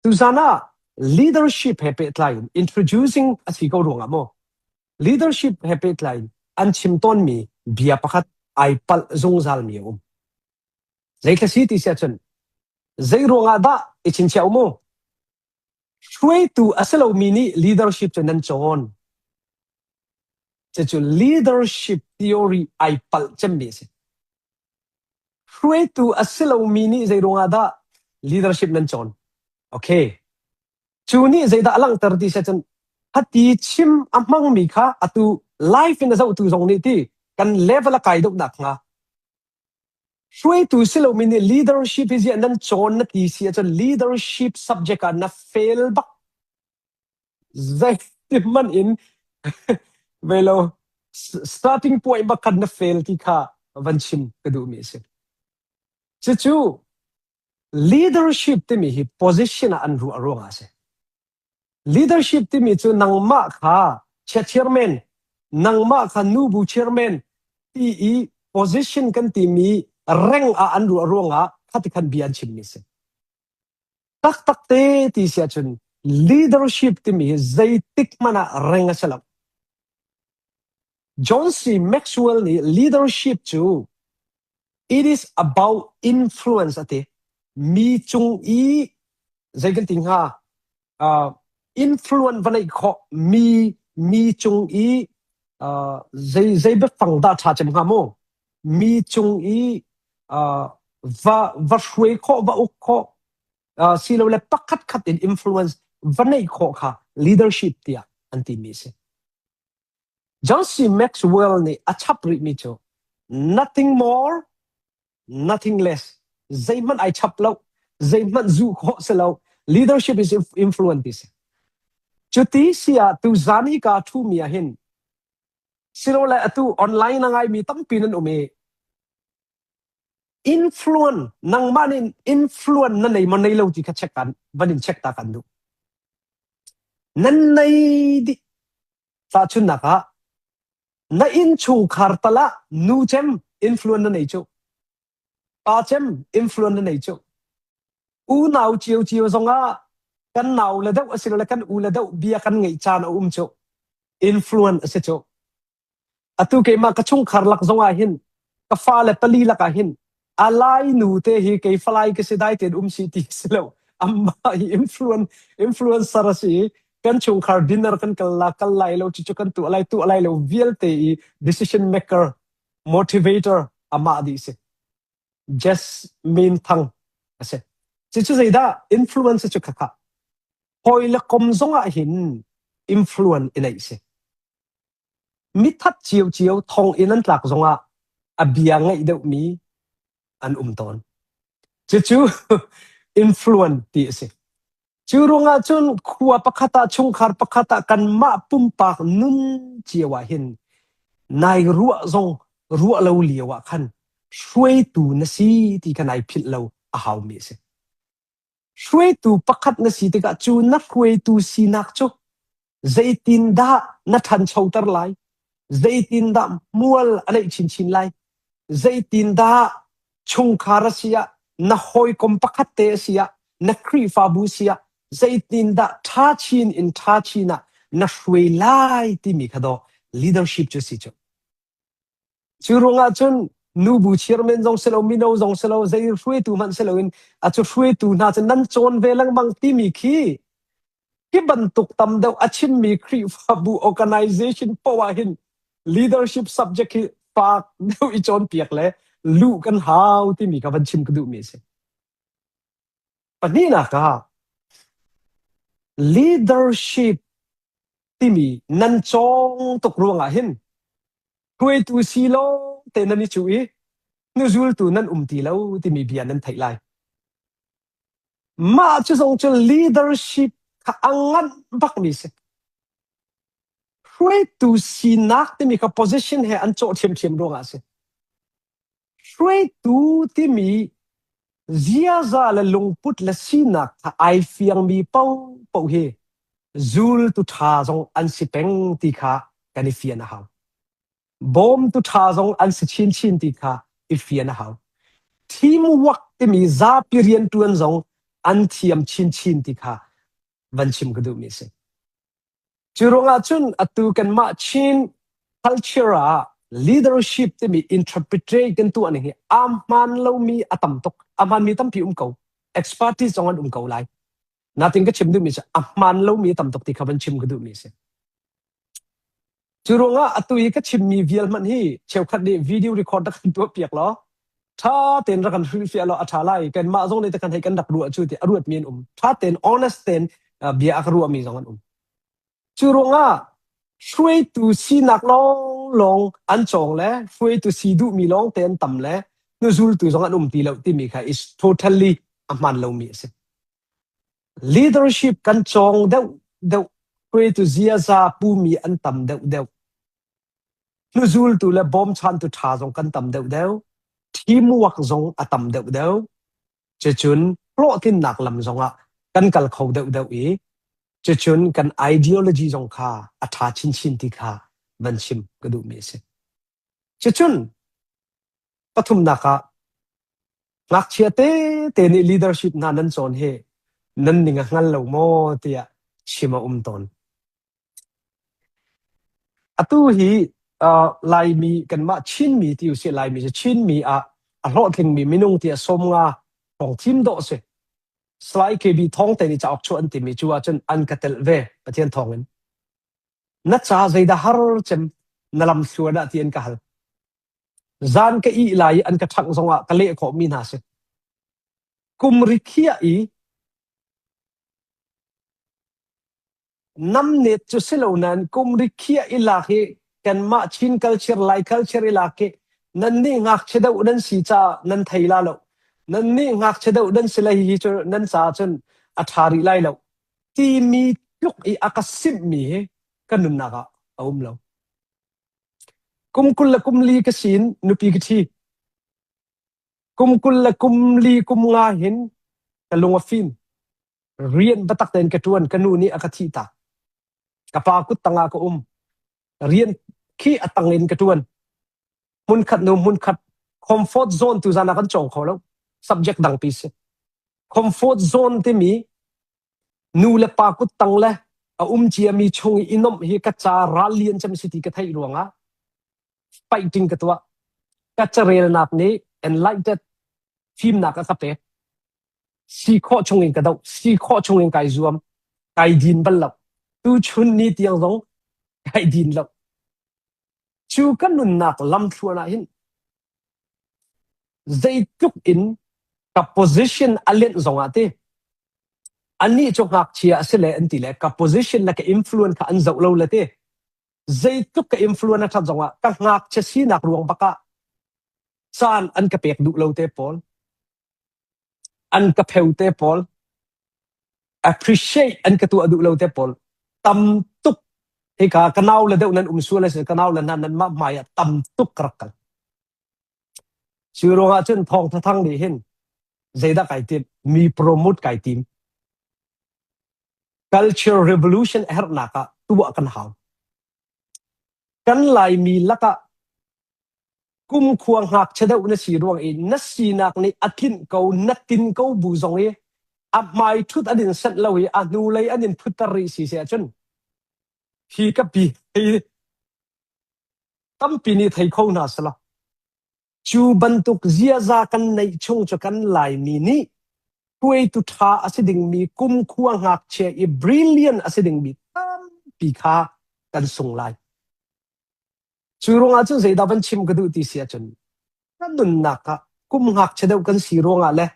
Tuzan ah leadership he pehtlai in introducing a si ko ruangah maw leadership he pehtlai in an chim tawnmi bia pakhat ai palh zungzalmi a um. Zeithla si ti si ahcun zei ruangah dah i chinchiah u mu? Hruaitu a si lomi nih leadership cu nan cawn. Cucu leadership theory ai palh cemmi a si. Hruaitu a si lomi nih zei ruangah dah leadership nan cawn? Okay. Cu nih zeidah a langhter ti si ahcun hati chim a hmangmi kha atu live in a zohtu zong nih ti kan level a kai deuh nakhnga hruaitu si lomi nih leadership hi ziah nan cawn na ti si ahcun leadership subject ah na fail bak. Zeitihmanh in velo starting point bak khan na fail ti kha van chim ka duhmi a si. Cucu leadership timi hi position ah an ruah ruangah a si. Leadership timi cu nangmah kha chia chairman, nangmah kha nubu chairman ti i position kan timi reng ah an ruah ruangah khati khan bia an chimmi a si. Taktak te ti si ahcun leadership timi hi zeitik hmanh ah reng a si lo. John C. Maxwell nih leadership cu it is about influence a ti. Mi cung i zei kan ti hnga uh, influence va neih khawh mi mi cung i uh, zei zei biafang dah ṭha cem hnga mu mi cung i uh, va va hruai khawh va uk khawh uh, silole pakhat khat in influence va neih khawh kha leadership tiah an timi a si. John C. Maxwell nih a chap rihmi cu nothing more, nothing less. Zeihmanh ai chap lo, zeihmanh zuh khawh si lo. Leadership is influence ti si. Cuti si ah tu zan hi ka ṭhumi ah hin silole atu online a ngaimi tampi nan um i influence nangmah nih influence na nei maw nei lo ti kha check kan van in check ta kan duh. Nan nei dih. Tahchunhnak ah na innchungkhar tal ah nu cem influence na nei cu. Pa cem influence na nei cu. Unau ciocio zongah kan nau le deuh asilole kan u le deuh bia kan ngeih caan a um cu. Influence a si cu. Atu keimah ka chungkhar lak zongah hin ka fale pali lakah hin a lai nu te hi kei falai ka si dai tein um si ti si lo. Amah hi influencer a si i kan chungkhar dinner kan kal la kal lai lo cucu kan tuah lai tuah lai lo vialte i decision maker motivator amah dih si. Jasmine Thang a si. Cucu zeidah influence cu khakha. Hawi le kom zongah hin influence i neih si. Mithat ciocio thonginn an tlak zongah a bia ngaih deuhmi an um tawn. Cucu influence ti a si. Cu ruangah cun khua pakhat ah chungkhar pakhat ah kanmah pumpak nun cio ah hin nai ruah zong ruah lo lio ah khan hruaitu na si ti kha nai philh lo a haumi a si. Hruaitu pakhat na si tikah cu na hruaitu sinak cu zeitindah na ṭhanchoter lai? Zeitindah hmual a neih chinchin lai? Zeitindah chungkhar a si ah, na hawikom pakhat te a si ah, na Khrihfabu si ah, zeitindah ṭha chin in ṭha chin ah na hruai lai timi kha dawh leadership cu si cu. Cu ruangah cun nubu chairman zong si lo, mino zong si lo, zei hruaitu hmanh si loin a cu hruaitu hna cu nan cawn ve lengmang timi khi hi bantuk tam deuh a chimmi Khrihfabu organization poah ah hin leadership subject hi fak deuh i cawnpiak le luh kan hau timi kha van chim ka duhmi a si. Pahnihnak ah leadership timi nan cawng tuk ruangah hin hruaitu si lawng te nan i cuh i hnuzultu nan um ti lo timi bia nan theih lai. Mah cu zong cu leadership kha a nganh bakmi si. Hruaitu sinak timi kha position he an cawh ṭhiamṭhiam ruangah a si. Hruaitu timi ziaza le lungput le sinak kha ai fiangmi paohpaoh hi zultu ṭha zong an si peng ti kha kan i fian a hau. Bawmtu ṭha zong an si chinchin ti kha i fian a hau. Teamwork timi zapi rianṭuan zong an thiam chinchin ti kha van chim ka duhmi a si. Cu ruangah cun atu kanmah Chin culture ah leadership timi interpretate kan tuah ning hi aa hmaan lomi a tam tuk. A hmaanmi tampi um ko. Expertise zong an um ko lai. Natin ka chim duhmi cu a hmaan lomi a tam tuk ti kha van chim ka duhmi a si. Cu ruangah atu i ka chimmi vial hmanh hi cheukhat nih video record rak kan tuahpiak law ṭha tein rak kan hrilhfiah law a ṭha lai. Kanmah zong nih kan hei kan rak ruah cu ti a ruatmi an um. Ṭha tein honest tein bia a ka ruahmi zong an um. Cu ruangah hruaitu sinak lawnglawng an cawng le hruaitu si duhmi lawng te an tam le hnuzultu zong an um ti lo timi kha is totally a hmaan lomi a si. Leadership kan cawng deuhdeuh, hruaitu ziaza pumi an tam deuhdeuh. Hnuzultu le bawmchantu ṭha zong kan tam deuhdeuh. Teamwork zong a tam deuhdeuh. Cucun hlawhtlinnak lam zongah kan kal kho deuhdeuh i cucun kan ideology zong kha a ṭha chinchin ti kha van chim ka duhmi a si. Cucun pathumnak ah Ngakchia tete nih leadership hna nan cawn hi nan ning a hngal lo maw tiah chim a um tawn. Atu hi uh, Laimi kanmah Chinmi ti usih Laimi cu Chinmi ah a hlawhtlingmi minung tiah 50 thong thim dawh si. Salai KB Thawng te nih cauk chuah an timi cu ahcun an ka telh ve Pathian thawngin. Na ca zeidah har cem na lam thluan ah ti an ka hal. Zan ka ih lai i an ka ṭhangh zongah ka leh khawhmi hna si. Kum rikhiah i namnet cu si lo nain kum rikhiah i lak hi kanmah Chin culture, Lai culture i lak hi nannih ngakchia deuh nan si caah nan thei la lo. Nannih ngakchia deuh nan si lai hi cu nan caah cun a ṭha rih lai lo. Timi tluk i a ka simhmi hi ka nunnak ah a um lo. Kum 20 le kum li ka si in nupi ka ṭhi. Kum 20 le kum li kum nga hin ka lung a fim. Rian biatak tein ka ṭuan. Ka nu nih a ka thih tak. Ka pa kut tangah ka um. Rian khi a tang in ka ṭuan. Hmunkhat nu hmunkhat comfort zone tu zan ah kan cawng kho lo. Subject dangpi si. Comfort zone timi Nu le pa kuttang le a um ciami chung i i nomh hi ka ca ral lian cem si ti ka theih ruangah fighting ka tuah. Ka carelnak nih enlightened fimnak a ka pek. Si khawh chungin ka doh, si khawh chungin kai zuam, kai din bal lo. Tuchun ni tiang zong kai din lo. Cu ka nunnak lamthluan ah hin zeitluk in ka position a lenh zongah ti anih cu ngakchia a si le an ti le ka position le ka influence kha an zoh lo le ti zeitluk ka influence a ṭhat zongah ka ngakchia sinak ruang bak ah caan an ka pek duh lo te pawl an ka pheu te pawl appreciate an ka tuah duh lo te pawl tam tuk hika ka nau le deuh nan um sual a si ka nau le hna nan mah hmai ah tam tuk ka rak kal cu ruangah cun thawng thathang nih hin zeidah kai tim mi promote kai tim culture revolution a herhnak ah tuah kan hau kan laimi lakah Kumkhua ngakchia deuh na si ruang i na sinak nih a tlinh ko, na tin ko bu zong i a hmai ṭhut an in senh lo i a hnulei an in phutter rih si si ahcun hi ka pi hi tampi nih thei kho hna selaw cu bantuk ziaza kan neih chung cu kan Laimi nih hruaitu ṭha a si dingmi kumkhua ngakchia i brilliant a si dingmi tampi kha kan sung lai. Cu ruangah cun zeidah van chim ka duh ti si ahcun kan nunnak ah kum ngakchia deuh kan si ruangah le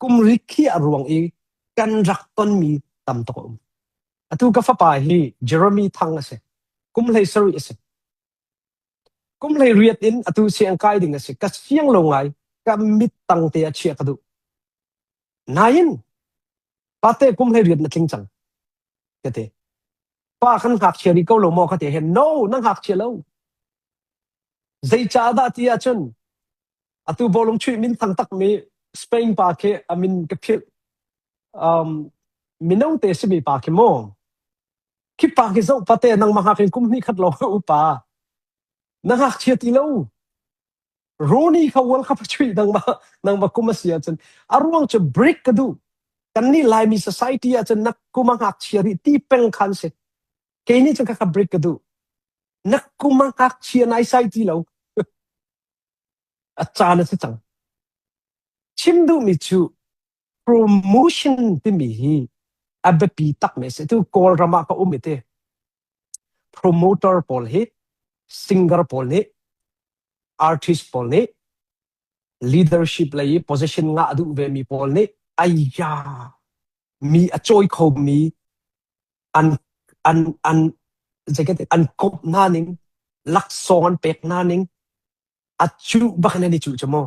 kum rikhiah ruang i kan rak tonmi tam tuk a um. Atu ka fapa hi Jeremy Thang a si. Kum 17 a si. Kum 18 in atu siang kai ding a si. Ka siang lo ngai. Ka mit tang te ah chiah ka duh. Nain pate kum 18 na tling cang. Ka ti. Pa kan ngakchia rih ko lo maw ka ti hen no na ngakchia lo zeicahdah ti ahcun atu bawlung chuih min thang takmi Spain pa khi a min ka philh um, mino te simi pa khi maw khi pa khi zoh pate nangmah hngak in kum hnih khat lawng upa na ngakchia ti lo Rooney kha World Cup a chuih nangmah nangmah kum a si ahcun a ruang cu break ka duh. Kannih Laimi society ahcun na kum a ngakchia rih ti peng khan si. Kei nih cun khakha break ka duh. Na kum a ngakchia naisai ti lo. A caan a si cang. Chim duhmi cu promotion timi hi a biapi takmi a si. Tu Kawlram ah ka um i ti. Promoter pawl hi singer pawl nih artist pawl nih leadership lei i position ngah a duh vemi pawl nih ayya mi a cawi khomi an an an zeikan an komh hna ning laksawng an pek hna ning a cuh bak in an i cuh cu mu.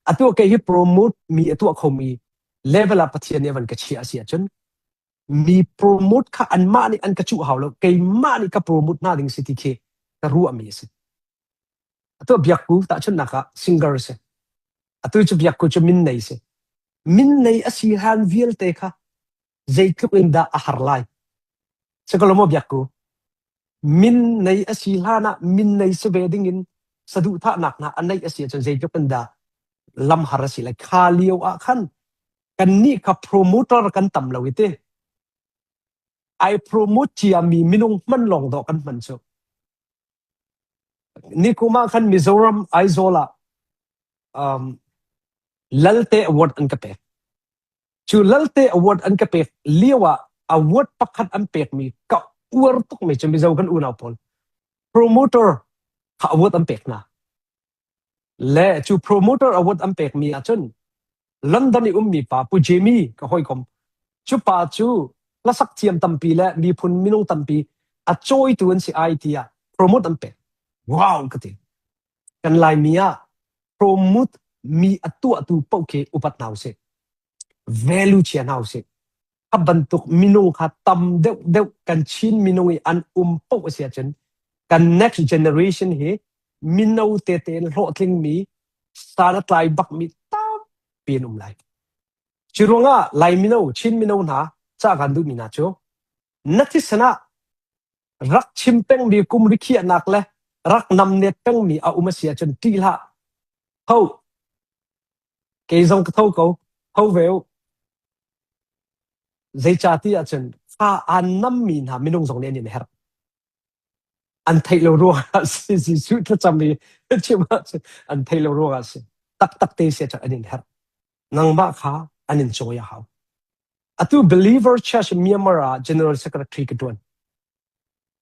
Atu kei hi promote mi a tuah khomi level ah Pathian nih a van ka chiah a si ahcun mi promote kha anmah nih an ka cuh hau lo keimah nih ka promote hna ding si ti khi ka ruahmi a si. Atu biakku tahchunhnak ah singer si. Atu cu biakku cu min nei si. Min nei a si hlan vialte kha zeitluk in dah a har lai. Sikolo biakku. Min nei a si hlan ah min nei si ve ding in saduhthahnak hna a neih a si ahcun zeitluk in dah lam har a si lai. Kha lio ah khan kannih kha promoter kan tam lo i ti. Ai promote ciami minung hman lawng dawh kan hman cu. Nikum ah khan Mizoram Aizawl ah um, Lalte Award an ka pek. Cu Lalte Award an ka pek lio ah award pakhat an pekmi ka uar tukmi cu Mizo kan unau pawl promoter kha award an pek hna. Le cu promoter award an pekmi ahcun London i ummi pa Pu Jamie ka hawikom cu pa cu hlasak thiam tampi le miphun minung tampi a cawitu an si ai tiah promote an pek. Wow ka ti. Kan Laimi ah promote mi a tuahtu paoh khi upat hna usih. Value chia hna usih. Kha bantuk minung kha tam deuh deuh kan Chin minung i an um paoh a si ahcun kan next generation hi mino tete in hlawhtlingmi san a tlai bakmi tampi an um lai. Cu ruangah Lai mino, Chin mino hna ca kan duhmi hna cu na thisen ah rak chim pengmi kum rikhiahnak le rak namnet pengmi a um a si ahcun ṭih hlah. Tho. Kei zong ka tho ko. Tho ve u. Zeicahtiah ahcun fa aan nammi hna minung zong nih an in herh. An theih lo ruangah si Jesuh thlacam i chim ahcun an theih lo ruangah si. Taktak te si ahcun an in herh. Nangmah kha an in cawi a hau. Atu Believer Church Myanmar ah General Secretary ka ṭuan.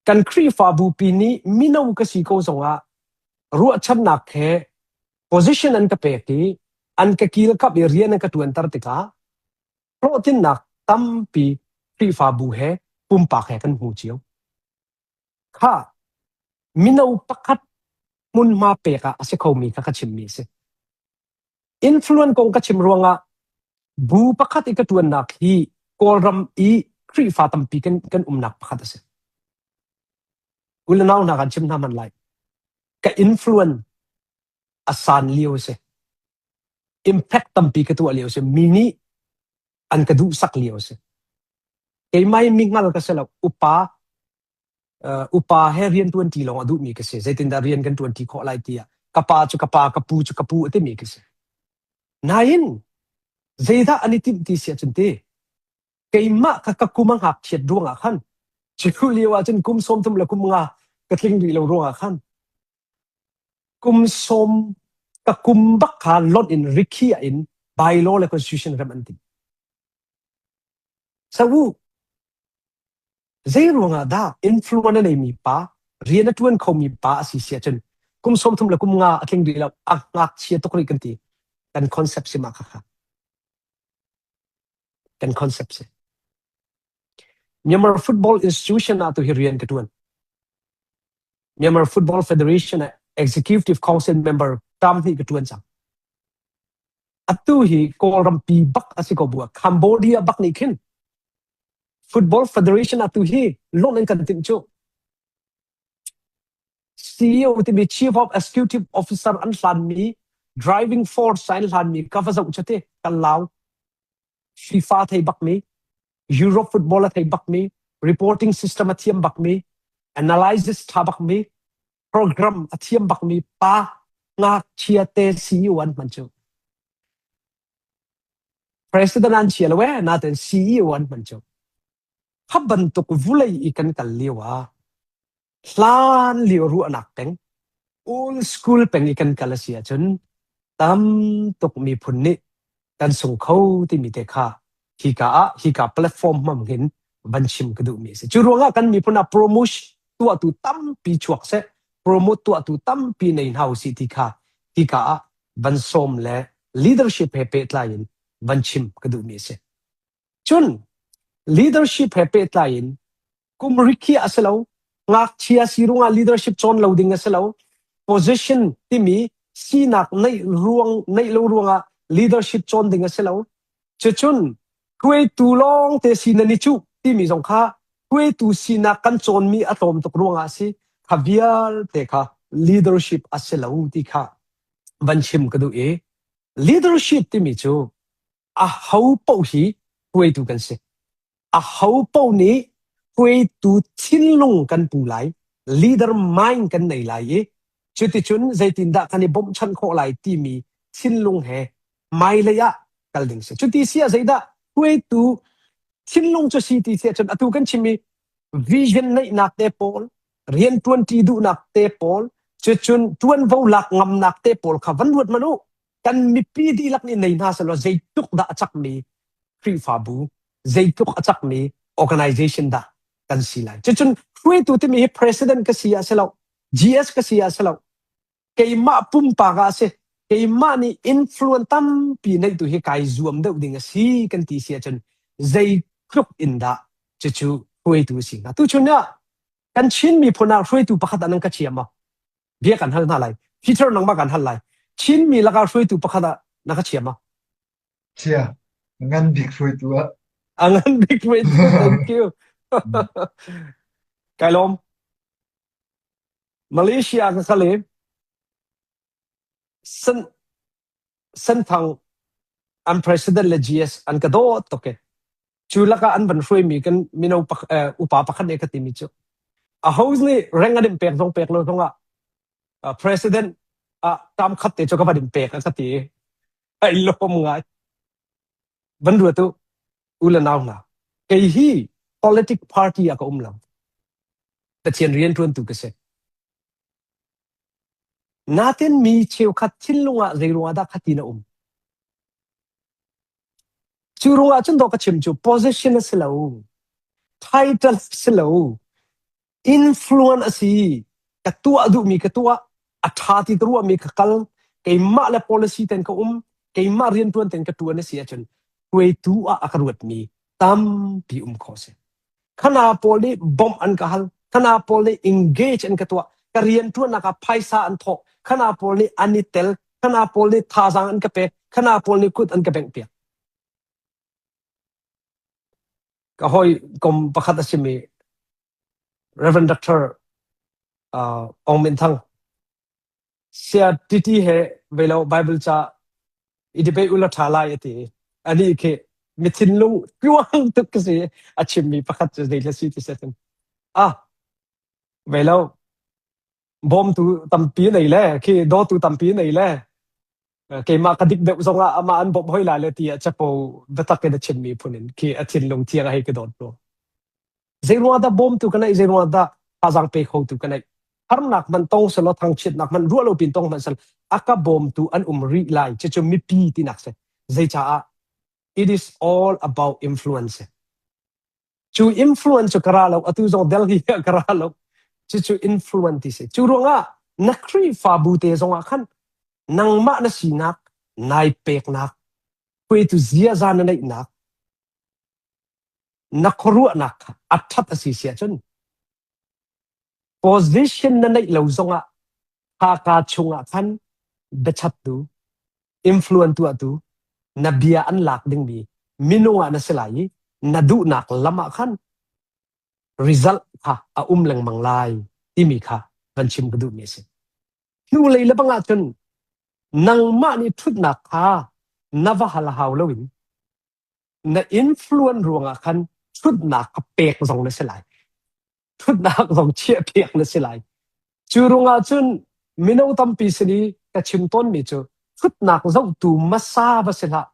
Kan Khrihfabu pi nih mino ka si ko zongah ruahchannak he position an ka pek i an ka kilkap i rian an ka ṭuanter tikah hlawhtlinnak tampi Khrihfabu he pumpak he kan hmu cio. Kha mino pakhat hmunhma pek ah a si khomi kha ka chimmi a si. Influence kong ka chim ruangah bu pakhat i ka ṭuannak hi Kawlram i Khrihfa tampi kan, kan umnak pakhat a si. U le nau hna kan chim hna hmanh lai. Ka influence a san lio a si. Impact tampi ka tuah lio a si. Mi nih an ka duhsak lio a si. Keimah hi mi hngal ka si lo. Upa uh, upa he rian ṭuanṭi lawng a duhmi ka si. Zeitindah rian kan ṭuanṭi khawh lai tiah ka pa cu ka pa, ka pu cu ka pu a timi ka si. Nain zeidah an i timh ti si ahcun ti keimah ka ka kum a ngakchiat ruangah khan cu lio ahcun kum 30 le kum nga ka tling rih lo ruangah khan kum sawm ka kum bak kha lonh in rikhiah in bylaw le constitution rem an timh. So zei ruangah dah influence a neimi pa rian a ṭuan khomi pa a si si ahcun kum 30 le kum nga a tling rih lo a ngakchia tuk rih kan ti kan concept si mah khakha kan concept si Myanmar Football Institution ah tu hi rian ka ṭuan Myanmar Football Federation ah Executive Council member tam hnih ka ṭuan cang Atu hi Kawlrampi bak a si ko bu ah Cambodia bak nih khin Football Federation atu hi loan an kan timh cu. CEO timi Chief of Executive Officer an hlanmi driving force an hlanmi ka va zoh cu ti kan lau. FIFA thei bakmi, Europe football a thei bakmi, reporting system a thiam bakmi, analysis tha bakmi, program a thiam bakmi pa ngakchia te CEO an hman cu. President an chia lo ee, nain CEO an hman cu. Kha bantuk vulei i kan kal lio ah hlan lio ruahnak peng, old school peng i kan kal a si ahcun tam tuk miphun nih kan sung kho timi te kha hika ah hika platform hmang hin van chim ka duhmi a si. Cu ruangah kan miphun ah promotion tuahtu tampi chuak seh, promote tuahtu tampi nei hna usih ti kha hika ah van sawm le leadership he pehtlai in van chim ka duhmi a si. Cun leadership he pehtlai in kum rikhiah a si lo, ngakchia si ruangah leadership cawn lo ding a si lo, position timi sinak neih ruang neih lo ruangah leadership cawn ding a si lo. Cucun hruaitu lawng te si nan i cuh timi zong kha hruaitu sinak kan cawnmi a tlawm tuk ruangah a si. Kha vialte kha leadership a si lo ti kha van chim ka duh i leadership timi cu aho paoh hi hruaitu kan si. Aho paoh nih hruaitu thinlung kan pu lai, leader mind kan nei lai i cuticun zeitindah kan i bawmhchanh khawh lai timi thinlung he hmailei ah kal ding si. Cuti si ah zeidah hruaitu thinlung cu si ti si ahcun atu kan chimmi vision neihnak te pawl, rianṭuanṭi duhnak te pawl, cucun ṭuanvo lak ngamnak te pawl kha van ruat hmanh u. Kan mipi dihlak nih nei hna sehlaw zeitluk dah a cakmi Khrihfabu, zeitluk a cakmi organization dah kan si lai. Cucun hruaitu timi hi president ka si ah si lo, GS ka si ah si lo, keimah pumpak ah a si. Keimah nih influence tampi neih tu hi kai zuam deuh ding a si kan ti si ahcun zeitluk in dah cucu hruaitu a si hnga. Tuchun ah kan Chin miphun ah hruaitu pakhat ah nan ka chia maw? Bia kan hal hna lai. Peter nangmah kan hal lai. Chinmi lakah hruaitu pakhat ah na ka chia maw? Chia, ngan bik hruaitu ah. A ngan bik hruaitu, thank you. Kai lawm. Malaysia ka kal i San Senthang an president le GS an ka dawt tuk i cu lakah an van hruaimi kan mino pak, eh, upa pakhat nih ka timi cu a ho nih reng an in pek zong pek lo zongah uh, president ah tam khat te cu ka van in pek a ka ti ai lawm ngai van ruat u u le nau hna kei hi politic party ah ka um lo Pathian rian ṭuantu ka si Natin mi cheukhat thinlung ah zei ruangah dah khatin a um? Cu ruangah cun dawh ka chim cu position a si lo, title a si lo, influence a si. Ka tuah duhmi ka tuah, a ṭha ti ka ruahmi ka kal, keimah le policy ten ka um, keimah rianṭuan ten ka ṭuan a si ahcun hruaitu ah a ka ruatmi tampi um khawh a si. Khana pawl nih bawmh an ka hal. Khana pawl nih engage an ka tuah. Ka rianṭuannak ah phaisa an thawh. Khana pawl nih an i tel. Khana pawl nih thazaang an ka pek. Khana pawl nih kut an ka benghpiak. Ka hawikom pakhat a simi Reverend Dr. Uh, Aung Min Thang Sia titi he vei lo Bible ca i debate ula ṭha lai a ti. Anih khi mi thinlung tluang tuk ka si a chimmi pakhat cu zei si ti setin. Ah, vei lo bawmtu tampi nei le khi dawtu tampi nei le keimah ka dik deuh zongah amah an bawmh hoi lai le ti ah capo biatak in a chimmi phun in khi a thinlung thiang a hei ka dawt lu. Zei ruangah dah bawmtu ka neih, zei ruangah dah thazaang pe khotu ka neih. Harnak hmanh tong selaw thangchiatnak hmanh ruah lo pin tong hmanh sel a ka bawmtu an um rih lai. Cucu mipi tinak si. Zeicaah it is all about influence. Cu influence cu ka ra lo, atu zong Delhi ah ka ra lo. Cucu influence ti si. Cu ruangah na Khrihfabu te zongah khan nangmah na sinak, nai peknak, hruaitu ziaza na neihnak, na khuaruahnak kha a ṭhat a si si ahcun position na neih lo zongah haka chungah khan biachattu influence tuahtu na bia an lak dingmi minung ah na si lai i na duhnak lam ah khan result kha a um lengmang lai timi kha van chim ka duhmi a si. Hnulei le bang ahcun nangmah nih ṭhutnak kha na va hal hau loin na influence ruangah khan ṭhutnak kha pek zong na si lai. Ṭhutnak zong chiahpiak na si lai. Cu ruangah cun mino tampi sin i ka chim tawnmi cu ṭhutnak zohtu hmasa va si hlah.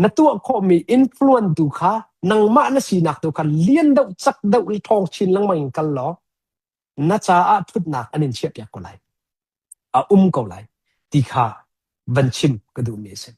Na tuah khawhmi influence tu kha nangmah na sinak tu kha lian deuh cak deuh le ṭhawng chin lengmang in kal law na caah ṭhutnak an in chiahpiak ko lai. A um ko lai ti kha van chim ka duhmi a si.